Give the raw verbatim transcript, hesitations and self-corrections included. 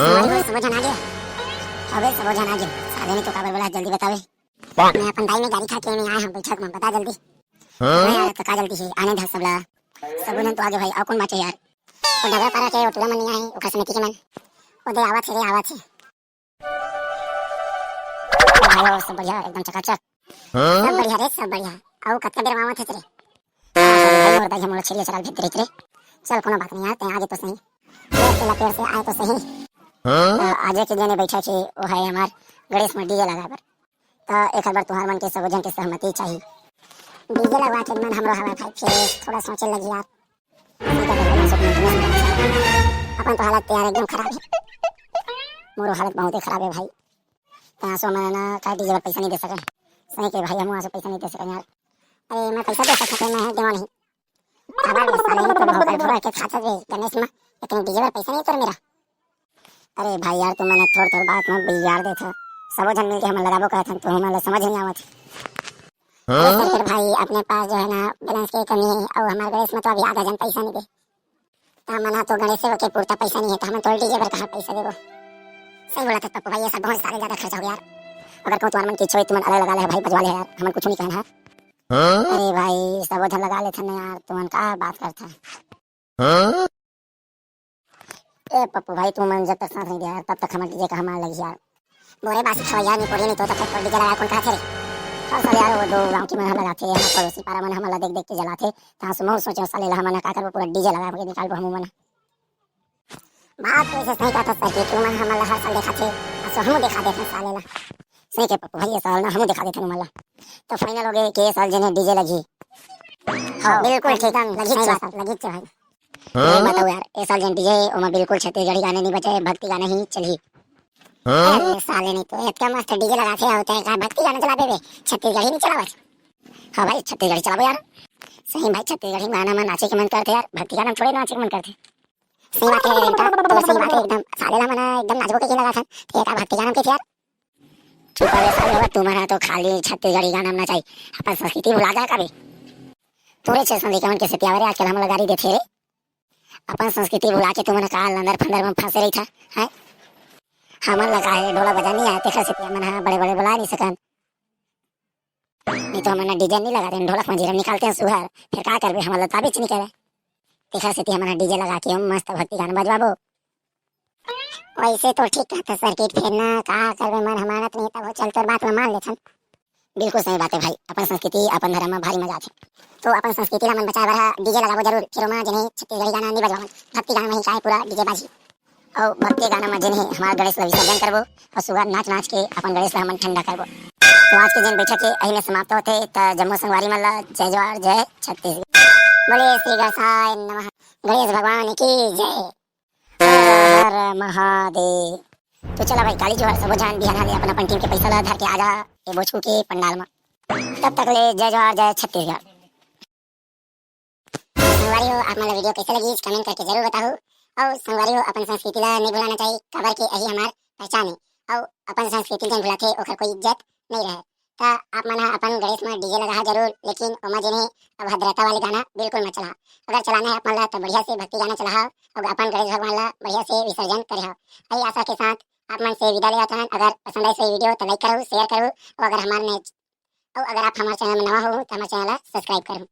संगवारी हो, सबो झन आ गे? अबे सबो झन आ गे। साले ने तो काबर बोला, जल्दी बतावे। मैं अपन दाई में गारी खा के मैं आए हम बैठक में, बता जल्दी। हाँ? मैं आया तो का जल्दी है, आने धर सबला। सबो झन तो आ गे भाई, अउ कौन बाचे यार? वो डगरा पारा के वो टूरा मन नहीं आए, ओकर समिति के मन। वो दे आवत है रे, आवत है। भाई हो, सब बढ़िया, एकदम चकाचक। हाँ? सब बढ़िया रे, सब बढ़िया। अउ कतका बेर मावत है रे? हाँ, भाई, मोर दाई ह मोला छेरिया चराल भेज दे रहिस रे। चल, कोनो बात नहीं यार, तैं आगे तो सही। पेड़ से लपेड़ से आए तो सही। हाँ? तो आजे के जने बैठा के वो है हमार गणेश में डीजे लगाए बर। तो एक बार तुहार मन के सबो झन के सहमति चाहिए। डीजे लगवा के मन हमरो हवा खाई, फिर थोड़ा सोचे लगी यार। अपन तो हालत यार एकदम खराब है। मोरो हालत बहुत ही खराब है भाई। तो आंसू मन ना का डीजे बर पैसा नहीं दे सके। सही के भाई, हम आंसू पैसा नहीं दे सके यार। अरे मैं पैसा दे सकते, मैं है देवा नहीं। काबर में साले नहीं तो बहुत भरा के खाता रे गणेश में, लेकिन डीजे बर पैसा नहीं तोर मेरा। अरे भाई यार, तुम मन थोड़ थोड़ बात में बिगाड़ देथे। सबो झन मिलके हमन लगाबो कहत हन, तो हमन ला समझ नहीं आवत। अरे हाँ? सर, फिर भाई अपने पास जो है ना बैलेंस के कमी है, और हमारे गणेश में तो अभी आधा जन पैसा नहीं दे। तो हमन हा तो गणेश के पूरता पैसा नहीं है, तो हमन तो डीजे बर कहाँ पैसा देबो? सही बोला था पप्पू भाई, ये सब बहुत सारे ज्यादा खर्चा हो गया यार। अगर कहूँ तुम्हारे मन की इच्छा हुई, तुमन अलग लगा ले भाई, बजवा ले यार, हमन कुछ नहीं कहना है। हाँ? अरे भाई, सबो झन लगा लेथन ना यार, तुमन का बात करथा? हाँ? ए पप्पू भाई, तुमन जब तक साथ नहीं दे यार, तब तक हमर डीजे का हमार लगी यार। बोरे बासी खवैया नहीं, पोरे नहीं तो तब तक डीजे लगा कौन कहा थे रे? हर साल यार वो दो गांव की मन हम लगाथे, हमार पड़ोसी पारा मन हमला देख देख के जलाथे, तासु महू सोचे साले ला हमन का करबो, पूरा डीजे लगा के निकालबो हम मन। बात तो ऐसे सही कहता सर कि तुमन हमला हर साल देखाथे, असो हमू देखा देथन साले ला। सही के पप्पू भाई, ये साल ना हमू देखा देथन उमन ला। तो फाइनल हो गए कि ये साल जेने डीजे लगी। हाँ, बिल्कुल ठीक, एकदम लगी सही बात, लगी भाई। हाँ? बताओ यार, ए साल जेन डीजे ओमा बिल्कुल छत्तीसगढ़ी गाने नहीं बचे, भक्ति गाने ही चलही। हाँ? अरे साले नहीं तो इतना मस्त डीजे लगाथे होते हैं, का भक्ति गाना चलाबे बे? छत्तीसगढ़ी नहीं चलावत। हाँ भाई, छत्तीसगढ़ी चलाबो यार। सही भाई, छत्तीसगढ़ी गाना में नाचे के मन करथे यार, भक्ति गाना में थोड़े नाचे के मन करथे। सही बात है रे बेटा, तो सही बात है एकदम। साले ला मना एकदम नाचबो के लगाथन, तो ये का भक्ति गाना के यार? चुप रे साले, अब तुम्हारा तो खाली छत्तीसगढ़ी गाना में नचाई, अपन संस्कृति भुला जाए कभी। तोरे छे संस्कृति के सेती आवे रे, आजकल हमला गारी देथे रे। अपन संस्कृति भुला के तुमन का लंदर फंदर में फंसे रही था, हैं? हमन ला काहे ढोलक बजा नहीं आए, तेखर सेती हमन हा बड़े बड़े बुला नहीं सकन। नहीं तो हमन डीजे नहीं लगा देन, ढोलक मंजीरा निकालते हैं सुहर, फिर का करबे, हमन ला ताबीज नहीं करे। तेखर सेती हमन डीजे लगा के हम मस्त भक्ति गाना बजवाबो। वैसे तो ठीक कहता सर्किट, फिर ना का करबे, मन हमारा तो नहीं, तब चल तोर बात में मान लेथन। बिल्कुल सही बात है भाई, अपन संस्कृति अपन धर्म में भारी मजा आथे। तो अपन संस्कृति ला मन बचाए बर डीजे लगाबो जरूर, फिर ओमा जेने छत्तीसगढ़ी गाना नहीं बजवावन, भक्ति गाना में ही काहे पूरा डीजे बाजी। और भक्ति गाना में जेने हमार गणेश ला विसर्जन करबो और सुबह नाच नाच के अपन गणेश ला हमन ठंडा करबो। तो आज के जेन बैठक के यही में समाप्त होथे। त जम्मो संगवारी मन ला जय जोहार, जय छत्तीसगढ़। बोले श्री गणेशाय नमः, गणेश भगवान की जय। हर हर महादेव। तो चला भाई, काली जोहार, सबो झन बिहान हाले अपन अपन टीम के पैसा ला धर के आ जा, ये बोचकू के पंडाल में। तब तक ले जय जोहार, जय छत्तीसगढ़। संगवारी हो, आप मन ला वीडियो कैसे लगी, कमेंट करके जरूर बताहू। और संगवारी हो, अपन संस्कृति ला नहीं भुलाना चाहिए, काबर के यही हमार पहचान है। और अपन संस्कृति जन भुलाथे, ओकर कोई इज्जत नहीं रहे। त आप मन ह अपन गणेश में डीजे लगाहा जरूर, लेकिन ओमा जेने अभद्रता वाले गाना बिल्कुल मत चलाहा। अगर चलाना है आप मन ला, तो बढ़िया से भक्ति गाना चलाहा और अपन गणेश भगवान ला बढ़िया से विसर्जन करे हा। यही आशा के साथ आप मन से विदा लेवत हन। अगर पसंद आइस वीडियो, तो लाइक करहू, शेयर करहू, और अगर हमार ने, और अगर आप हमारे चैनल में नवा हो, तो हमारे चैनल ला सब्सक्राइब करहू।